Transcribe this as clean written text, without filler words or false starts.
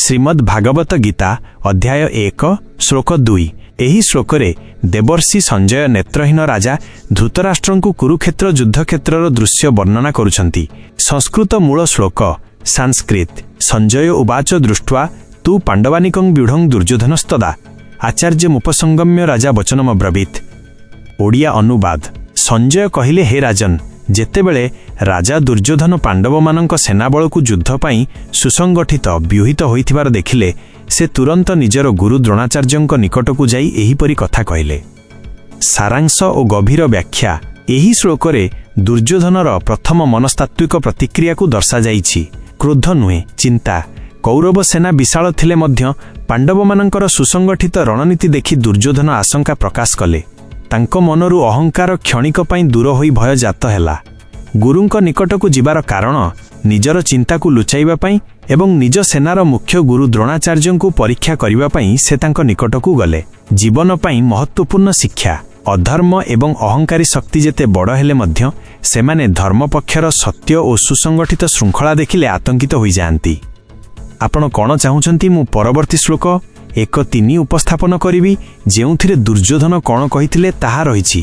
ଶ୍ରୀମଦ୍ ଭାଗବତ ଗୀତା, ଅଧ୍ୟାୟ 1, ଶ୍ଲୋକ 2। ଏହି ଶ୍ଲୋକରେ ଦେବର୍ଷି ସଞ୍ଜୟ ନେତ୍ରହୀନ ରାଜା ଧୃତରାଷ୍ଟ୍ରଙ୍କୁ କୁରୁକ୍ଷେତ୍ର ଯୁଦ୍ଧକ୍ଷେତ୍ରର ଦୃଶ୍ୟ ବର୍ଣ୍ଣନା କରୁଛନ୍ତି। ସଂସ୍କୃତ ମୂଳ ଶ୍ଲୋକ, ସାଂସ୍କ୍ରିତ: ସଞ୍ଜୟ ଉବାଚ ଦୃଷ୍ଟ୍ୱା ତୁ ପାଣ୍ଡବାନିକଂ ବ୍ୟୁଢ଼ଂ ଦୁର୍ଯ୍ୟୋଧନସ୍ତଦା ଆଚାର୍ଯ୍ୟମୁପସଙ୍ଗମ୍ୟ ରାଜା ବଚନମବ୍ରବୀତ୍। ଓଡ଼ିଆ ଅନୁବାଦ: ସଞ୍ଜୟ କହିଲେ, ହେ ରାଜନ, ଯେତେବେଳେ ରାଜା ଦୁର୍ଯ୍ୟୋଧନ ପାଣ୍ଡବମାନଙ୍କ ସେନାବଳକୁ ଯୁଦ୍ଧ ପାଇଁ ସୁସଂଗଠିତ, ବ୍ୟୁହିତ ହୋଇଥିବାର ଦେଖିଲେ, ସେ ତୁରନ୍ତ ନିଜର ଗୁରୁ ଦ୍ରୋଣାଚାର୍ଯ୍ୟଙ୍କ ନିକଟକୁ ଯାଇ ଏହିପରି କଥା କହିଲେ। ସାରାଂଶ ଓ ଗଭୀର ବ୍ୟାଖ୍ୟା: ଏହି ଶ୍ଲୋକରେ ଦୁର୍ଯ୍ୟୋଧନର ପ୍ରଥମ ମନସ୍ତାତ୍ତ୍ୱିକ ପ୍ରତିକ୍ରିୟାକୁ ଦର୍ଶାଯାଇଛି। କ୍ରୋଧ ନୁହେଁ, ଚିନ୍ତା। କୌରବ ସେନା ବିଶାଳ ଥିଲେ ମଧ୍ୟ ପାଣ୍ଡବମାନଙ୍କର ସୁସଂଗଠିତ ରଣନୀତି ଦେଖି ଦୁର୍ଯ୍ୟୋଧନ ଆଶଙ୍କା ପ୍ରକାଶ କଲେ। ତାଙ୍କ ମନରୁ ଅହଙ୍କାର କ୍ଷଣିକ ପାଇଁ ଦୂର ହୋଇ ଭୟ ଜାତ ହେଲା। ଗୁରୁଙ୍କ ନିକଟକୁ ଯିବାର କାରଣ ନିଜର ଚିନ୍ତାକୁ ଲୁଚାଇବା ପାଇଁ ଏବଂ ନିଜ ସେନାର ମୁଖ୍ୟ ଗୁରୁ ଦ୍ରୋଣାଚାର୍ଯ୍ୟଙ୍କୁ ପରୀକ୍ଷା କରିବା ପାଇଁ ସେ ତାଙ୍କ ନିକଟକୁ ଗଲେ। ଜୀବନ ପାଇଁ ମହତ୍ତ୍ୱପୂର୍ଣ୍ଣ ଶିକ୍ଷା: ଅଧର୍ମ ଏବଂ ଅହଙ୍କାରୀ ଶକ୍ତି ଯେତେ ବଡ଼ ହେଲେ ମଧ୍ୟ ସେମାନେ ଧର୍ମପକ୍ଷର ସତ୍ୟ ଓ ସୁସଂଗଠିତ ଶୃଙ୍ଖଳା ଦେଖିଲେ ଆତଙ୍କିତ ହୋଇଯାଆନ୍ତି। ଆପଣ କ'ଣ ଚାହୁଁଛନ୍ତି ମୁଁ ପରବର୍ତ୍ତୀ ଶ୍ଲୋକ 1.3 ଉପସ୍ଥାପନ କରିବି, ଯେଉଁଥିରେ ଦୁର୍ଯ୍ୟୋଧନ କ'ଣ କହିଥିଲେ ତାହା ରହିଛି?